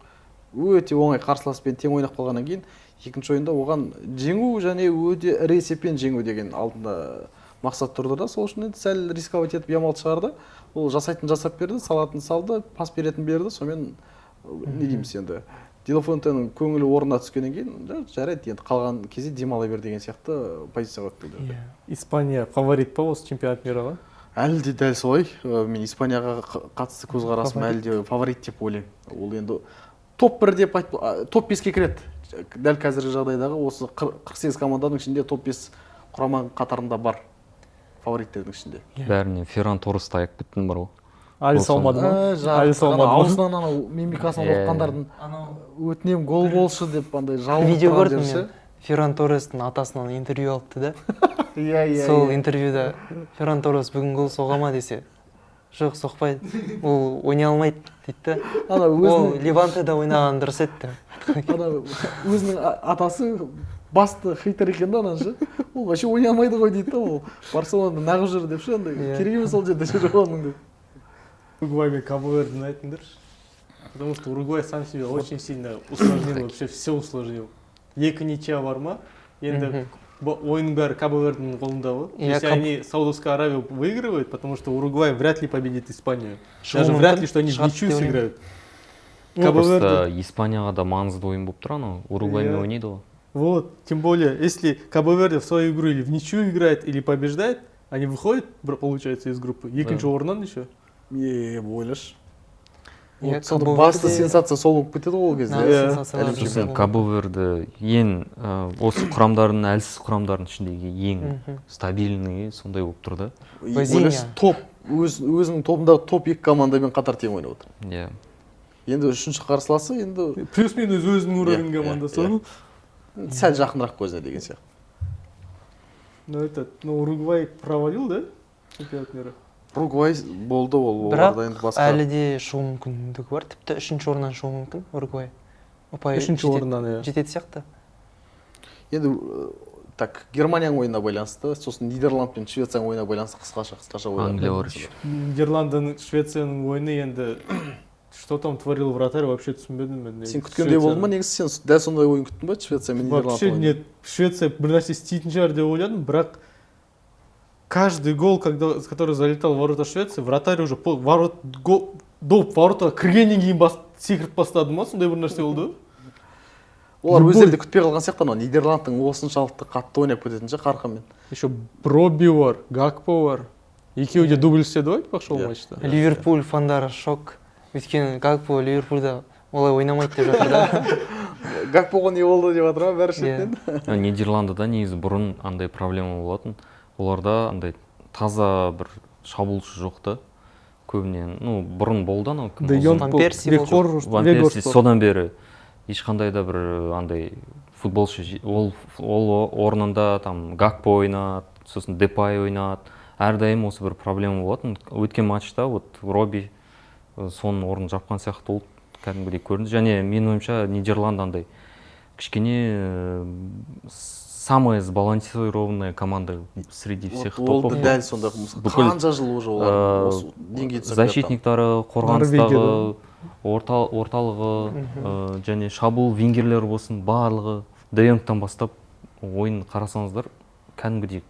өте оңай қарсыласпен тең ойнап қалғаннан кейін екінші ойында оған жеңу және өте ірі есеппен жеңу деген алдында мақсат тұрды да. Сол үшін енді сәл рисковать етіп Ямалды шығарды. Ол жасайтын жасап берді, салатын салды, пас беретін берді. Сонымен, не дейміз енді, Де ла Фуэнтенің көңілі орнына түскеннен кейін, «Да, жарайды, енді қалған кезде демала бер» деген сияқты позицияға өтті. Иә. Испания фаворит па осы чемпионат мира ға? Әлі де дәл солай. Мен Испанияға қатысты көзқарасым Фаворит. Әлі де фаворит деп ойлаймын. Ол енді топ 1 деп айт, топ 5-ке кіреді. Дәл қазіргі жағдайдағы осы 48 команданың ішінде топ 5 құрама қатарында бар, фавориттердің ішінде. Иә. Бәріне Ферран Торресті аяп кеттім бар ғой. Әлі Болсын. салмады ма? Ә, Әлі жаңағы салмады ма? аузынан анау мимикасын Иә. оқығандардың Анау өтінемін, гол болшы деп андай жалынып видео тұрған көрдім жері ше. мен. Ферран Торрестің атасынан интервью алыпты да. Иә, иә. Сол Иә. интервьюда Ферран Торрес бүгін гол соға ма десе, жоқ, соқпайды, ол ойнай алмайды дейді да. Ана ол өзінің Левантеда ойнаған дұрыс еді деп. Ана өзінің атасы басты хейтер екен да, ана ше, ол вообще ойнай алмайды ғой дейді да, ол Барселонада нағып жүр деп ше, андай Иә. керек емес ол жерде жүр оның деп. Уругвай мен Кабо Вердені айтыңдаршы. Потому что Уругвай сам себе очень сильно усложнил, вообще все усложнил. Екі ничья бар ма? Енді ойынның бәрі Кабо Верденің қолында ғой. Иә, Если они Саудовскую Аравию выигрывают, потому что Уругвай вряд ли победит Испанию. Шығуы Даже мүмкін, вряд ли, что они в шығады ничью деп ойлаймын. сыграют. Ну, Кабо Просто Верде. Испанияға да маңызды ойын болып тұр, анау Уругваймен Иә. ойнайды ғой. Вот, тем более, если Кабо Верде в свою игру или в ничью играет, или побеждает, они выходят, получается, из группы. Екінші орыннан еще. Е, ойлашы. Вот басты сенсация сол болып кетеді ғой ол кезде. Сосын Кабо-Верде ең осы құрамдардың, әлсіз құрамдардың ішіндегі ең стабильный сондай болып тұр да. Топ, өзінің тобындағы топ екі командамен қатар тең ойнап отыр. Иә. Енді үшінші қарсыласы енді плюс-минус өзінің уровень командасы. Сәл жақынырақ көзіне деген сияқты. Ну этот, ну Уругвай провалил, да? Чемпионат мира. Уругвай болды ол, оларда енді басқа. Әлі де шығу мүмкіндігі бар, тіпті үшінші орыннан шығу мүмкін Уругвай. Ұпай үшінші орыннан, иә. Жететін сияқты. Енді так, Германияның ойынына байланысты, сосын Нидерланд пен Швецияның ойынына байланысты қысқаша ойлап. Англия бар. Нидерландының, Швецияның ойыны енді что там творил вратарь, вообще түсінбедім мен. Сен күткендей болды ма негізі? Сен дәл сондай ойын күттің ба Швеция мен Нидерланд ойыны? Вообще нет, Швеция бір нәрсе істейтін шығар деп ойладым, бірақ каждый гол, когда, который залетал в ворота Швеции, вратарь уже ворот, гол, доп ворота кіргеннен кейін секіріп бастады ма, сондай бір нәрсе болды. Олар өздері де күтпей қалған сияқты, анау Нидерландтың осыншалықты қатты ойнап кететін ше қарқынмен. Еще Бробби бар, Гакпо бар. Екеуі де дубль істеді ғой айтпақшы ол матчта. Ливерпуль фандары шок. Өйткені Гакпо Ливерпульда олай ойнамайды деп жатыр да. Гакпоға не болды деп жатыр ма бәрі шетінен? Нидерландыда негізі бұрын андай проблема болатын. Оларда андай таза бір шабуылшы жоқ та. Көбіне, ну, бұрын болды анау кім? Ван Перси болды. Ван Перси содан бері ешқандай да бір андай футболшы ол орнында там Гакпо ойнады, сосын Депай ойнады. Әрдайым осы бір проблема болатын. Өткен матчта вот Робби соның орнын жапқан сияқты болып кәдімгідей көрінді. Және менің ойымша Нидерланд андай кішкене самая сбалансированная команда среди всех топов. Ол дәл сондай. Қанша жыл уже олар осы деңгейде түсіп. Защитниктары, қорғаныстағы, орталығы және шабуыл вингерлері болсын, барлығы Де Йонгтан бастап ойын қарасаңыздар, кәдімгідей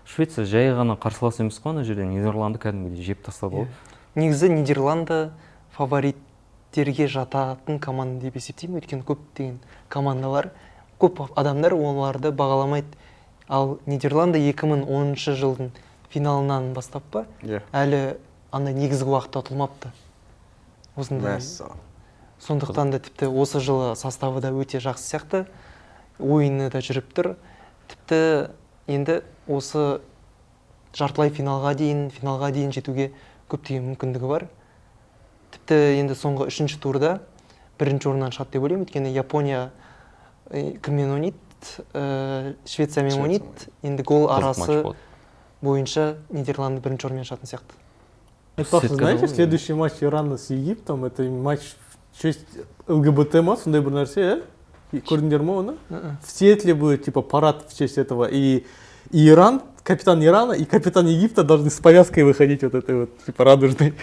Швеция жай ғана қарсылас емес қой, ана жерде Нидерланды кәдімгідей жеп тастады ғой. Негізі Нидерланды фавориттерге жататын команда деп есептеймін, өйткені көптеген командалар, көп адамдар оларды бағаламайды. Ал Нидерланды 2010 жылдың финалынан бастап па, әлі андай негізгі уақытта ұтылмапты. Осындай. Сондықтан да тіпті осы жылы составы да өте жақсы сияқты, ойыны да жүріп тұр. Тіпті енді осы жартылай финалға дейін, финалға дейін жетуге көптеген мүмкіндігі бар. Тіпті енді соңғы үшінші турда бірінші орыннан шығады деп ойлаймын, өйткені Япония кіммен ойнайды? Швециямен ойнайды. Енді гол арасы бойынша Нидерланды бірінші орынмен шығатын сияқты. Айтпақшы, знаете, следующий матч Ирана с Египтом, это матч в честь ЛГБТ, ма, сондай бір нәрсе, көрдіңдер ма оны? В Сиэтле будет типа парад в честь этого, и Иран, капитан Ирана и капитан Египта должны с повязкой выходить вот этой вот, типа, радужной.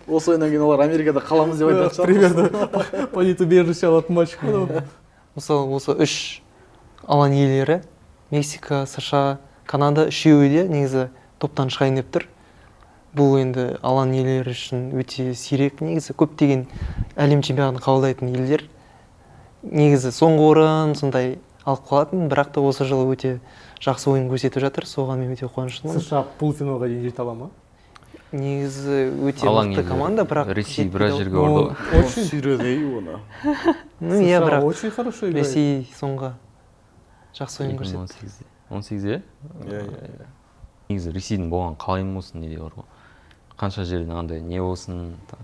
Осы ойыннан кейін олар Америкада қаламыз деп айтатын шығар. Примерно политубежище алатын матч. Мысалы, осы үш алаң иелері, Мексика, США, Канада, үшеуі де негізі топтан шығайын деп тұр. Бұл енді алаң иелері үшін өте сирек негізі. Көптеген әлем чемпионатын қабылдайтын елдер негізі соңғы орын сондай алып қалатын, бірақ та осы жылы өте жақсы ойын көрсетіп жатыр, соған мен өте қуаныштымын. США полуфиналға дейін жете ала ма? Негізі өте мықты команда, бірақ Ресей біраз жерге барды ғой. Очень сүйреді оны. Ну иә, бірақ очень хорошо играет. Ресей соңғы жақсы ойын көрсетті. 18-де? Иә. Негізі Ресейдің болған қалайым болсын не де бар ғой. Қанша жерден андай не болсын, там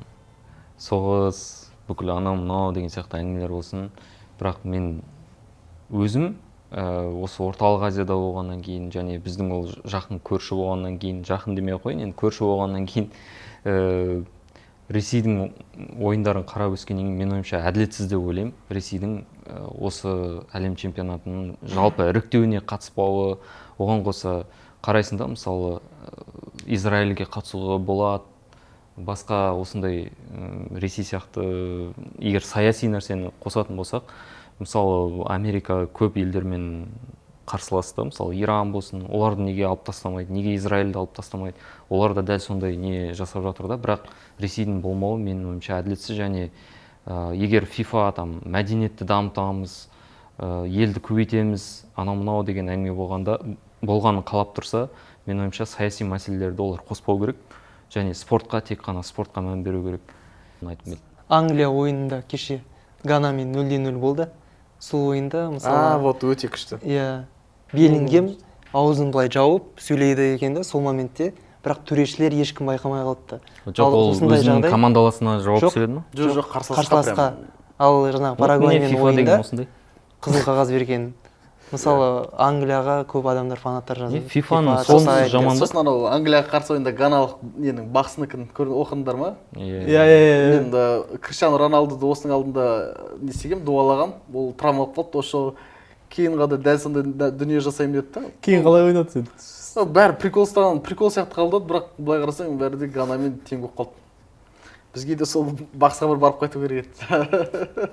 соғыс, бүкіл анау мынау деген сияқты әңгімелер болсын. Бірақ мен өзім осы Орталық Азияда болғаннан кейін және біздің ол жақын көрші болғаннан кейін, жақын демей ақ қояйын, енді көрші болғаннан кейін Ресейдің ойындарын қарап өскеннен кейін менің ойымша әділетсіз деп ойлаймын. Ресейдің осы әлем чемпионатының жалпы іріктеуіне қатыспауы, оған қоса қарайсың да, мысалы, Израильге қатысуға болады, басқа осындай Ресей сияқты, егер саяси нәрсені қосатын болсақ, мысалы, Америка көп елдермен қарсыласты, мысалы, Иран болсын, оларды неге алып тастамайды, неге Израильді алып тастамайды, олар да дәл сондай не жасап жатыр да, бірақ Ресейдің болмауы менің ойымша әділетсіз. Және егер FIFA там мәдениетті дамытамыз, елді көбейтеміз, анау мынау деген әңгіме болғанда, болғанын қалап тұрса, менің ойымша саяси мәселелерді олар қоспау керек және спортқа, тек қана спортқа мән беру керек. Англия ойынында кеше Ганамен 0-0 болды. Сол ойында мысалы Вот, өте күшті. Иә, Беллингем аузын былай жауып сөйлейді екен да сол моментте, бірақ төрешілер ешкім байқамай қалыпты. Жоқ, Ал ол осындай өзінің жағдай- командаласына жауап Жоқ. сөйледі ма? Жоқ, қарсыласқа. Қарсыласқа. Прям. Ал жаңағы Вот міне, Парагваймен FIFA деген ойында осындай. қызыл қағаз берген. Мысалы, Англияға көп адамдар, фанаттар жазды. Не, FIFA-ның FIFA сонысы жасайды. жаман да. Сосын анау Англияға қарсы ойында ганалық ненің, бақсыныкін оқыдыңдар ма? Иә. Иә. Мен да Криштиану Роналдуды осының алдында не істегенмін, дуалағанмын. Ол травма алып қалды. Осы жолы Кейнға да дәл сондай дүние жасаймын деді да. Кейін қалай ойнады сен? Ну, бәрі прикол ұстаған, прикол сияқты қабылдады, бірақ былай қарасаң, бәрі де Ганамен тең болып қалды. Бізге де сол бақсыға бір барып қайту керек еді.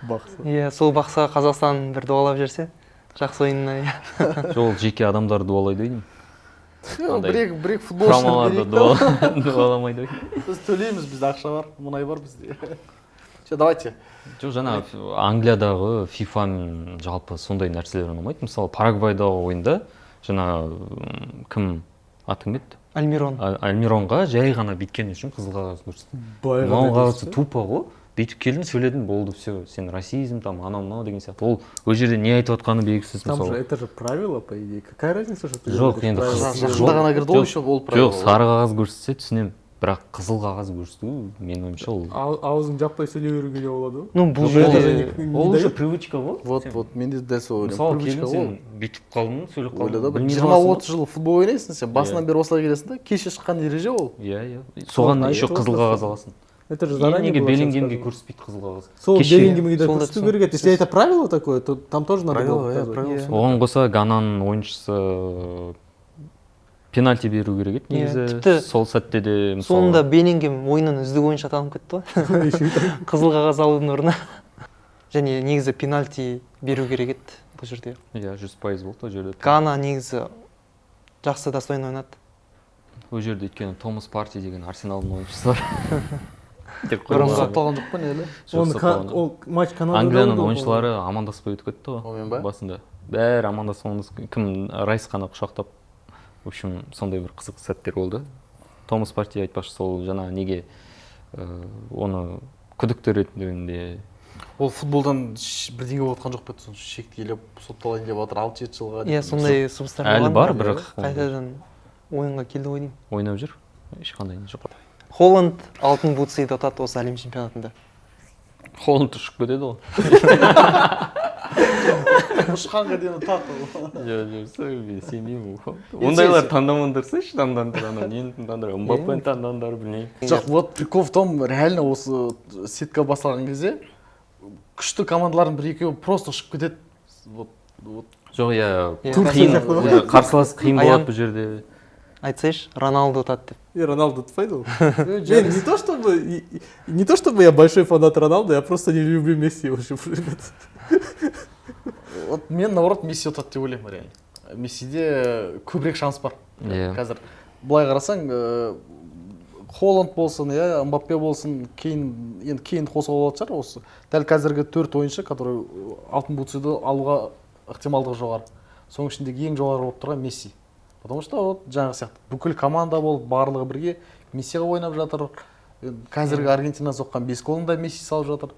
Бақсы. Иә, сол бақсыға Қазақстан бір дуалап жіберсе, жақсы ойынына, иә. Жоқ, ол жеке адамдарды дуалайды ғой деймін. Андай Бір екі, бір екі футболшыны құрамаларды берейік та. дуаламайды ғой. Біз төлейміз, бізде ақша бар, мұнай бар бізде. Все, давайте. Жоқ, жаңа Англиядағы FIFA-ның жалпы сондай нәрселер ұнамайды. Мысалы, Парагвайдағы ойында жаңа кім, аты кім еді? Альмирон. Альмиронға жай ғана бүйткен үшін қызыл қағаз көрсетті. Былай Мынау ғана қағазы көрсетті. тупо ғой. Бүйтіп келдің, сөйледің, болды, все, сен расизм там, анау мынау деген сияқты. Ол жерде не айтып жатқаны белгісіз Там же мысалы. это же правило, по идее. Какая разница, что ты Жоқ, говоришь енді правила? Жақында ғана кірді ғой Жоқ, еще ол правило. Жоқ, сары қағаз көрсетсе түсінемін. Бірақ қызыл қағаз көрсету, менің ойымша, ол Аузың жаппай сөйлей беруге де болады ғой. Ну, бұл Это же жерде не ол уже дает. привычка ғой. Вот, вот, мен де дәл солай Мысалы, ойлаймын. Привычка келдің, ғой. сен бүйтіп қалдың, сөйлеп қалдың. Ойла да, бір Білмей 20 қаласың ғой. 30 жыл футбол ойнайсың сен, басынан бері осылай келесің да, кеше шыққан ереже ол. Иә. Соған Сол, еще айтып қызыл отырсың. қағаз аласың. Это же И заранее неге было всем Беллингемге сказано. көрсетпейді қызыл қағаз? Сол Кеше- Беллингемге де Сол да көрсету керек еді. Если это правило такое, то там тоже надо Правило, было иә, показывать. правило. Иә. Оған қоса Гананың ойыншысы пенальти беру керек еді Иә, негізі. Тіпті Сол сәтте де мысалы соңында Беллингем ойынның үздік ойыншы атанып кетті ғой Еще и так. қызыл қағаз алудың орнына. Және негізі пенальти беру керек еді бұл жерде. Иә, 100% болды ол жерде. Гана негізі жақсы, достойно ойнады. Ол жерде өйткені Томас Парти деген Арсеналдың ойыншысы бар деп Бұрынғы. қойған. Сотталған жоқ па, не әлі? Жоқ, Оны сотталған жоқ. ол матч Канадада Англияның болды ғой, ойыншылары амандаспай өтіп кетті ғой Онымен ба? басында. Бәрі амандасып, амандасып, кім, Райс қана құшақтап. В общем, сондай бір қызық сәттер болды. Томас Парти айтпақшы, сол жаңа неге оны күдікті ретінде Ол футболдан бірдеңе болып жатқан жоқ па еді, соны шектеліп сотталайын деп жатыр 6-7 жылға деп. Иә, сондай сыбыстар Әлі болған, бар, бірақ қайтадан ойынға келді ғой деймін. Ойнап жүр, ешқандай не жоқ. Холланд алтын бутсыйды ұтады осы әлем чемпионатында. Холланд ұшып кетеді ғой. Ұшқанға дейін ұтады ол. Жоқ, мен сенбеймін. Ондайлар таңдамаңдарсайшы, таңдаңдар, ана нені таңдаңдар, Мбаппені таңдаңдар, білмеймін. Жоқ, вот прикол в том, реально осы сетка басталған кезде күшті командалардың бір екеуі просто ұшып кетеді. Вот, вот. Жоқ, иә, Иә. қиын, Турция сияқты. иә, қарсылас қиын Аян. болады бұл жерде. Айтсайшы, Роналду ұтады деп. И Роналду ұтпайды ол. Мен не то чтобы я большой фанат Роналду, я просто не люблю Месси, в общем, ребят. Вот мен наоборот Месси ұтады деп ойлаймын реально. Мессиде көбірек шанс бар. Иә. Қазір былай қарасаң, Холланд болсын, иә, Мбаппе болсын, Кейн, енді Кейнді қосуға болатын шығар осы. Дәл қазіргі төрт ойыншы, который алтын бутсыды алуға ықтималдығы жоғары. Соның ішіндегі ең жоғары болып тұрған Месси. Потому что вот жаңағы сияқты бүкіл команда болып барлығы бірге Мессиға ойнап жатыр. Енді қазіргі Аргентина соққан 5 голын да Месси салып жатыр.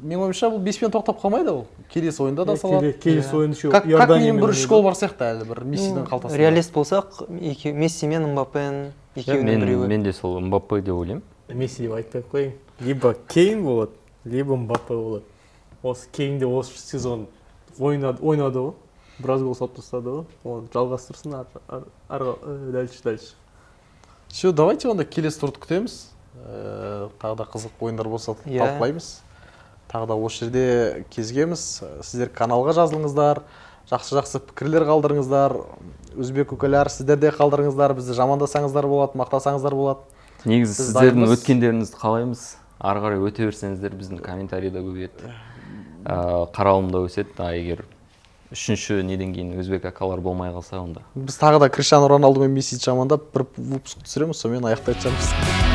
Менің ойымша, бұл 5-пен тоқтап қалмайды ол. Келесі ойында да салады. Келесі Иә. ойын еще Как Иорданиямен минимум бір үш ойнайды. гол бар сияқты әлі бір Мессидің Ну, қалтасында. реалист болсақ, Месси мен Мбаппенің екеуінің Мен, біреуі. мен де сол Мбаппе деп ойлаймын. Месси деп айтпай ақ қояйын. Либо Кейн болады, либо Мбаппе болады. Осы Кейн де осы сезон ойнады ғой. Біраз гол салып тастады ғой. Оны жалғастырсын дальше, дальше. Все, давайте онда келесі турды күтеміз. Тағы да қызық ойындар болса, Иә. талқылаймыз. Тағы да осы жерде кезігеміз. Сіздер каналға жазылыңыздар, жақсы жақсы пікірлер қалдырыңыздар. Өзбек үкілер, сіздер де қалдырыңыздар. Бізді жамандасаңыздар болады, мақтасаңыздар болады. Негізі Біз сіздердің дайынбыз. өткендеріңізді қалаймыз. Ары қарай өте берсеңіздер, біздің комментарий да көбейеді. Қаралым да өседі. А егер үшінші неден кейін өзбек акалар болмай қалса, онда Біз тағы да Криштиану Роналду мен Мессиді жамандап бір выпуск түсіреміз, сонымен аяқтайтын шығармыз.